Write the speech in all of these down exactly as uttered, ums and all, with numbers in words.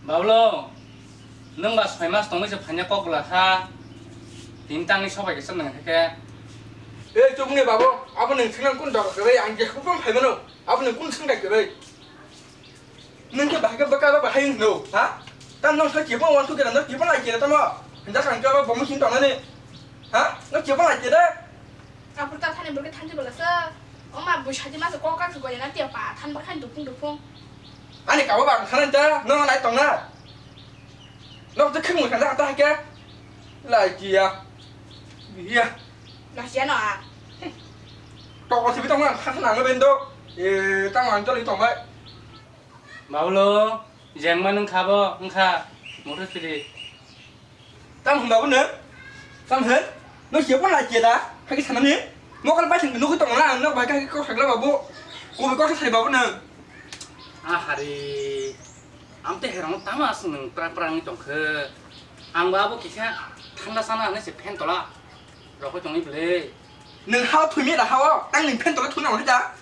Bablo, nwng ba soi mas tongwi se phaina kok bwla kha. Tin tangni sobai kisa nang khe. E chukni babu, abo nwng thwngna kun dok kwrwi ang je khubang phai mano. Abo nwng kun thwngna kwrwi. Nwng khe bahai khe bwkha ba bahai wng no, ha? Tam nwng sa kibo wan thuk khe nwng kibo lai khe tamo. Hinda kang khe ba bomu sin tongnani. Ha? Nwng kibo lai khe de. Kapur ta thani burke thanti bwla sa. O ma bui sadi ma sa kok kak goi na tia pa than ba khan dupung dupung. Ani kabo ba ang thanan ta, nwng nai tongna. Nok je kheng mui khan ta ta ke. Lai kiya. Iya. Nasiya no a. Tok o sibi tong ang khan ang bendo. E tang ang toli tong bai. Bablo, jengma nwng khabo, wngkha. Motor sidi. Tam hwn babu nwng? Tam hwn? Nwng siya pon lai kiya da? Hakhe sanani? Mokol bai sing nugwi tong na, nwng bai kha kok sakla babu. Kubi kok sai babu nwng. Ah, hari. Am te herang tama aswng nwng prang prang ni tong khe. Ang ba abo kisa thanda sana hwnwi se phen tola. Rokoi tongwi bwle. Nwng hao thwimi da hao, tang nwng phen tola thuna hwnwi da.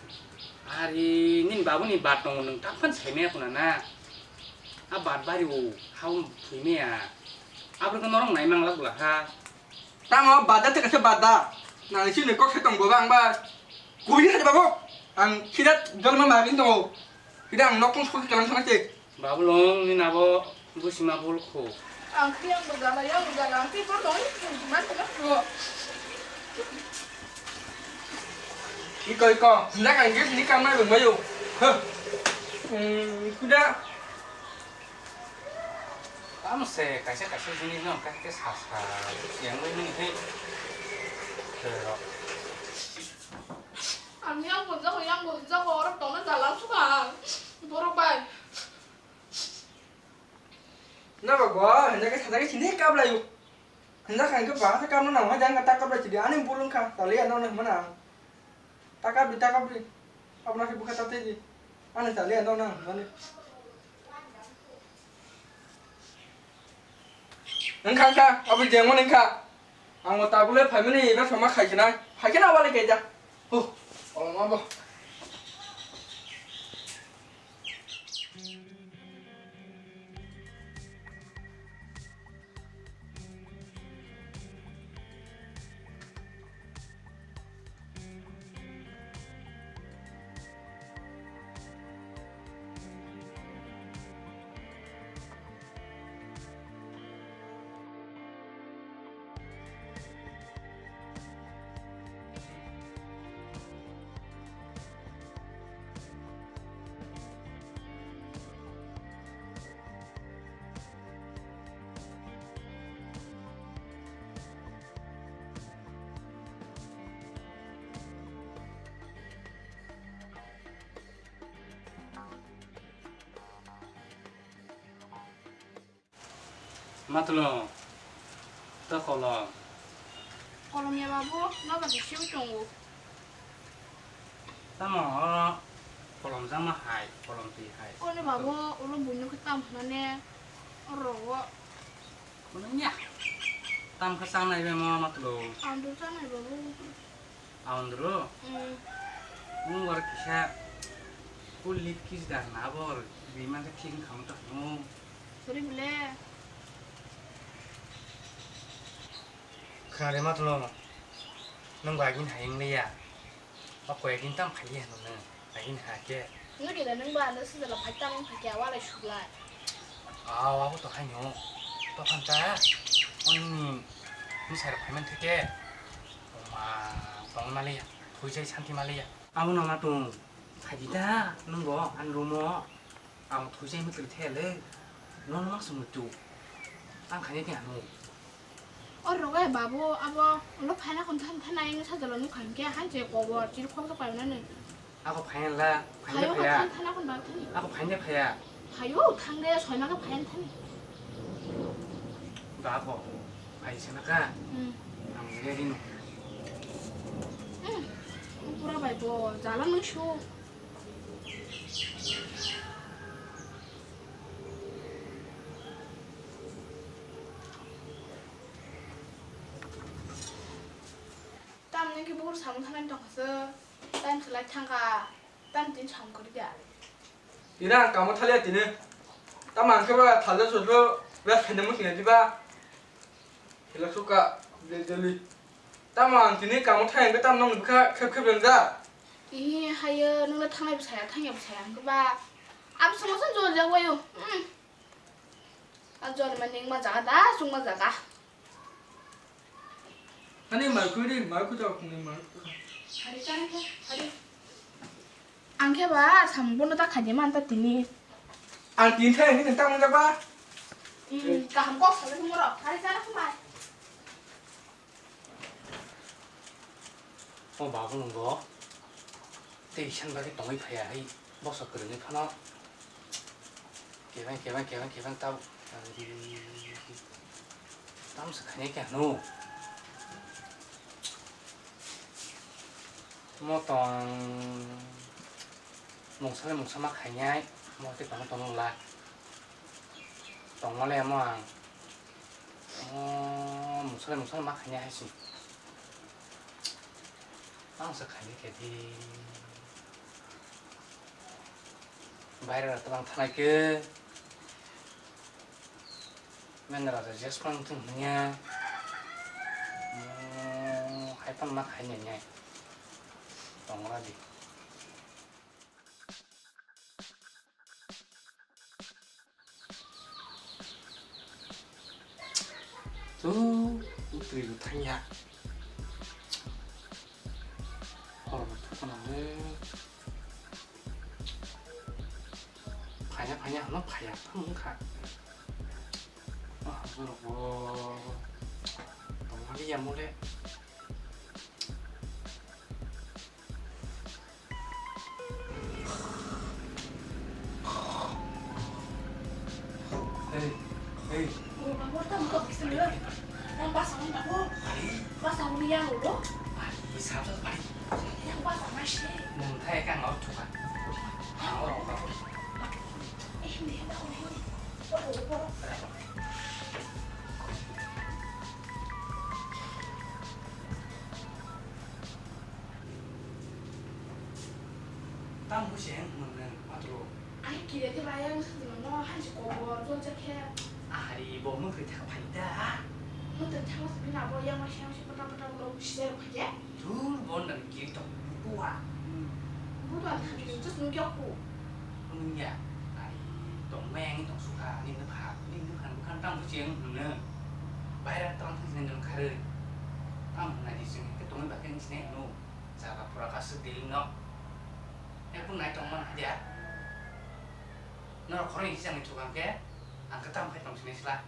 Hari nini babuni bat tongo, nwng tak phan saimaya kuna na? A bat bari o, hao thwimaya. Abro khe norok naimang lak bwla kha. Tamo bada te kaisa bada. Nang sini kok se tong boba ang ba. Kubi khe babu. Ang khidat jolma magin tongo. Khidat ang nokong sok kalang sama se. Babulung, nini abo busima bul khu. Ang khe yang bujala, yang bujala, ang khe bor dong, man khe bor. Iko, iko, ndak ang gis ni kamai bung bayu. Huh. Hmm, kuda. Tamo se, kaisa, kaisa jinis no, kaisa, kaisa sa, sa, yang bai nini he. Ang yang bujako, yang bujako, oro tongna jala suka. Borok bai. Nogo go, hinda khe sajagwi sini kap laio. Hinda khe hwnkhe bahasa kapno nang hoi jang tak kap lai sidi. Ani bulung kha, tali ano nang mana. Tak kap di, tak kap di. Abna khe bukha tak tei di. Ani tali ano nang mani. Wngkha, wngkha, abo jengmani wngkha. Ang bo tabuk le phaimani, eba sama khai khe nai. Phai khe na wale khe ja. Hu, kolom abo. Matulung, to kolom. Kolom ya babu, no ba khe siwi tongo. Tamo oro kolom jama hai, kolom twi hai. Oni babu, ulo buino khe tam hwnane oro rogo. Kuno nya. Tam khe changnai be mo matulung. Ang do changnai babu. Aundro? Mm. Mung war kisa full lead kis dan na bor, biman khe thik khamung ta hanu. Sorry bole. Khare matulung, nung bagin hayung leya. O koi din tam khali hanu nung. Ahin ha khe. Nwng khe da nwng ba ano sijala phai tang phai khe walai suklai. Aw, abo to haino. To phan ta. Oni ni sar phai man thike. Oma tong maliya. Thoi jai santi maliya. Abo no ma tung. Phai di da nwng bo an room o. Ang thujai mwtwi the le, nono ma swngwi tu. Ang khaina khe ano. O rogo ya babu, abo ulo phaina khon than than ayang sajalo nukha hinkhe hanse kobor chiri khol khe painani. Ako phaina la, phaina Phayo phaya. Khan thana khon ba thani. Ako phaina phaya. Phayo thangde soima khe phaina thani. Ba ako phai sana ka. Hmm. Ang ready no. Hmm. Pura bai bo jala nung su. Tamni khe bukur samung thanai tongkha se, time se lai thangkha, tam tin samung kwrwi de. Ira ang kamo thaliya tini. Tamo ang khe ba thalda sotro, ba khaina muchungya diba? Khela suka, de deli. Tamo ang tini kamo thai ang khe tamo nong bwkha khep khep rengja. Ih, hayo, nungla thangnai bwsaya, thangya bwsaya, ang khe ba. Abo somo se jol jak wayo. Hmm. A jol mani wngma jaga da, chwngma jaga. Ani mai kuri, mai kuri, mai kuri. Hari chani khe, hari. Ang khe ba samung bono ta khaidi man ta tini. Ang tini thai hini tang manja ba. Hmm, kaham kok sabai thung ro. Hari chana khe mai. O babu nungo. Tei isan bagwi tongwi phaiya hai. Boso kwrwngwi phano. Kebeng, kebeng, kebeng, kebeng tabo. Tamsa khainai khe hano. Mo tong mungsa le mungsa ma khainai, mo tei tong tong la. Tongma le mo ang. Mo mungsa le mungsa ma khainai hai si. Tamsa khainai khe di. Baira rok tabang thanai khe. Mena raja jes phang thung hwnya. Hai phang ma khai nya nya. Tong ra di. Tu, utri lu thang ya. Hor ba thang le. Phaiya, phaiya, hwnwi phaiya, thang wngkha. Ah, borok bo tongmani ya mole. Hey, hey. Oh, babu, tamo kok bisa lo? Yang pasang, babu. Pasang ni yang lo. Ai, sabsa, ai. Yang pasang masih. Mung thai kang lo, coba. Kang lo, babu. Eh, ini, babu, ini. Babu, babu. Tamo se nwng nwng matro. Ai kire khe bai ang swngjwngno hai se kobor jol jak khe. Ahari bo mwkhri thang phai da. Mwkhri thang se bini abo yang ma siang se pata pata ulo sijai rok phai khe. Dur bon dan kiri tok buwa. Buwa thang khe just nung khe ku. Nung ya. Ai tong mai ang tong sukha ni nukha ni nukha nukha tamo se nwng nwng. Baira tong thang se nwng kharwi. Tamo nai di sing ke tong ba ke ni sine no. Jaga pura kasuk dili no. Ekung nai tong man hadia. Norok khorang isi jang thukang khe ang khe tam khai tong sini sila.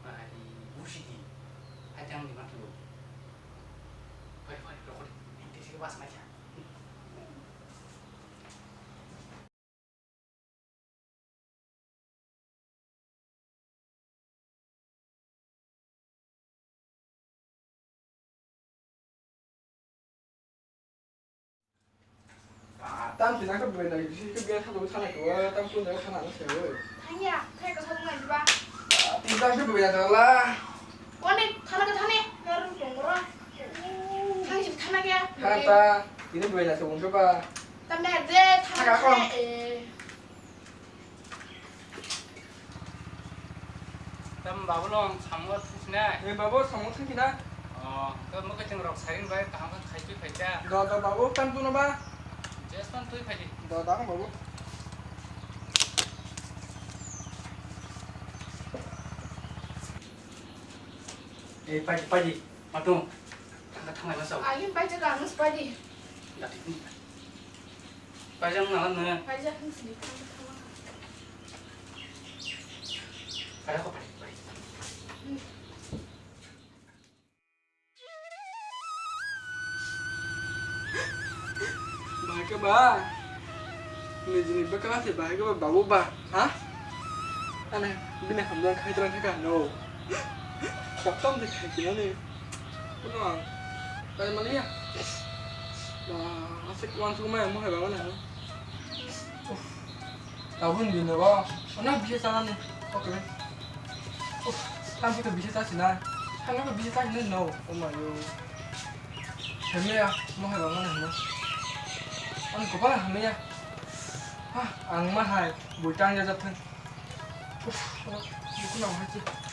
Ai busi di. Hai jang di matu. Pai pai rokori. Ini sih pas mai ya. Tam twi nang khe bwrwi nai bisi khe biya kha bo thana khe tam kun da thana na se oi. Thangya, thai ka thang nai ba. Tin ta khe bwrwi nai la. Koni thana ka thani, ngar tong ro. Thang si thana khe. Thana ta, tini bwrwi nai se wng khe ba. Tam ne de thana ka. Tam babu long samungo thangsinai. Eh, babu, samung thangsinai. Oh, to mukhe chwng rok siren bai kaham khe khai twi phai ta. Do, do, babu, tam tuno ba? Jes pan twi phai di. Do, do, babu. Eh, phai di, phai di. Matung. Thangkha thanglai masa. Agin paijak ang nus paidi. Dati. Paijak nang nang. Paijak nus ni thangkha thangkha. Ada kok paidi paidi. Bahai khe ba, nijini bwkha se bahai khe ba babu ba, ha? Ani bini hamjak khai twlang khe ka no. Kotom se khai khe ani. Kuno ang kai mani ya. Ba, asik uansuk mai mo hai ba mani. Tabuk ni bini bo, ono bisi chanani, okay. Uff, tamo khe bisi chasina, tamo khe bisi chasina no, oh my god. Hamya, mo hai bangma na hino. Ani kopal hamya. Ang ma hai bui tang ya jathang. Uf, buku nang hai chi.